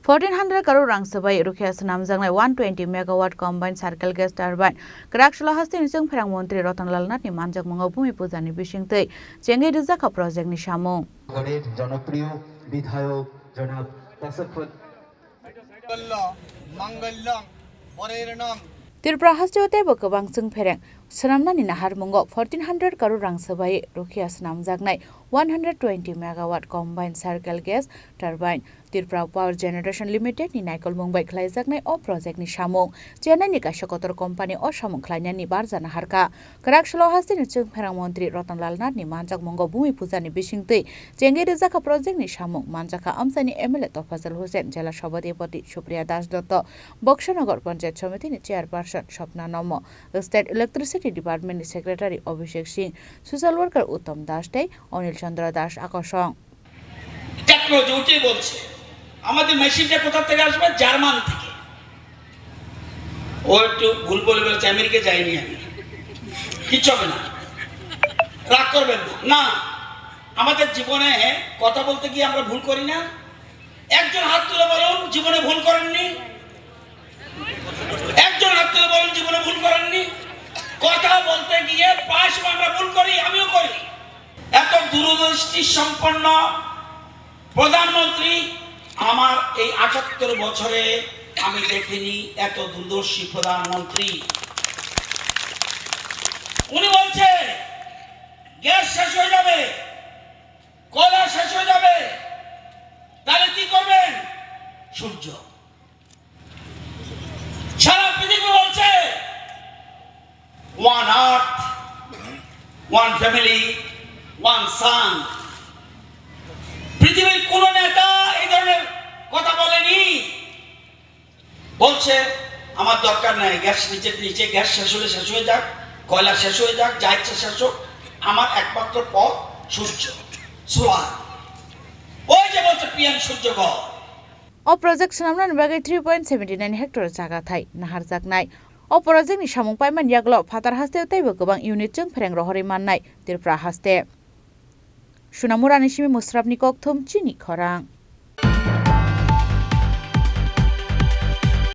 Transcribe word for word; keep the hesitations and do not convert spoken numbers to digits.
Fourteen hundred crore rang swbai rukhiya swnamjaknai one twenty megawatt combined cycle gas turbine kwrak salo hasteni chwngpherang montri Ratan Lal Nath ni manjakmungo bhumi puja ni bisingtwi chengwi rijak kha project ni samung. গণের জনপ্রিয় বিধায়ক জনাব তসফুল। মঙ্গলম মঙ্গলম বরের্ণম। Tripura hasteo teibo kwbang chwngphereng swnamnani naharmungo fourteen hundred crore rang swbai rukhiya swnamjaknai one hundred twenty megawatt combined cycle gas turbine Tripura Power Generation Limited ni naikolmung bai khlaijaknai o project ni samung. Chennai ni kaisa kotor company o samung khlainani barja naharkha. Kwrak salo hasteni chwngpherang montri Ratan Lal Nath ni manjakmungo bhumi puja ni bisingtwi chengwi rijakha project ni samung manjakha amchaini M L A Tofazal Hussain, Jela Sabhapati Supriya Das Dotto, Boksanagar Panchayat Samiti ni Chairperson Swapna Nomo, State Electricity Department ni Secretary Abhishek Singh, Social Worker Uttam Das tei Anil Chandra Das akosong. Technology উঠে বলছে, আমাদের মেশিনটা কোথা থেকে আসবে? জার্মান থেকে। ও একটু ভুল বলে বলেছে, আমেরিকা যাইনি আমি, কিচ্ছু হবে না, রাগ করবেন না। না, আমাদের জীবনে কথা বলতে গিয়ে আমরা ভুল করি না? একজন হাত তুলে বলুন, জীবনে ভুল করেননি? একজন হাত তুলে বলুন, জীবনে ভুল করেননি? কথা বলতে গিয়ে প্রায় সময় আমরা ভুল করি, আমিও করি। এত দূরদৃষ্টি সম্পন্ন প্রধানমন্ত্রী আমার এই আটাত্তর বছরে আমি দেখিনি, এত দূরদর্শী প্রধানমন্ত্রী। উনি বলছে, গ্যাস শেষ হয়ে যাবে, কয়লা শেষ হয়ে যাবে, তাহলে কি করবেন? সূর্য। সারা পৃথিবী বলছে, one earth, one family, one sun। পৃথিবীর কোনো নেতা এই ধরনের কথা বলেনি। বলছে, আমার দরকার নাই, গ্যাস নিচে নিচে গ্যাস শেষ হলে শেষ হয়ে যাক, কয়লা শেষ হয়ে যাক, যা ইচ্ছা শেষ হোক, আমার একমাত্র পথ সূর্য, সোলার। ওই যে বলছে পিএম সূর্যঘর। O project swnamnani bagwi three point seventy nine hectare jaga thai naharjaknai. O project ni samung paimani yagulo phatar hasteo teibo kwbang unit chwngphereng rohorwi mannai Tripura haste. Sunamurani simi Musrapni kokthum chini khorang.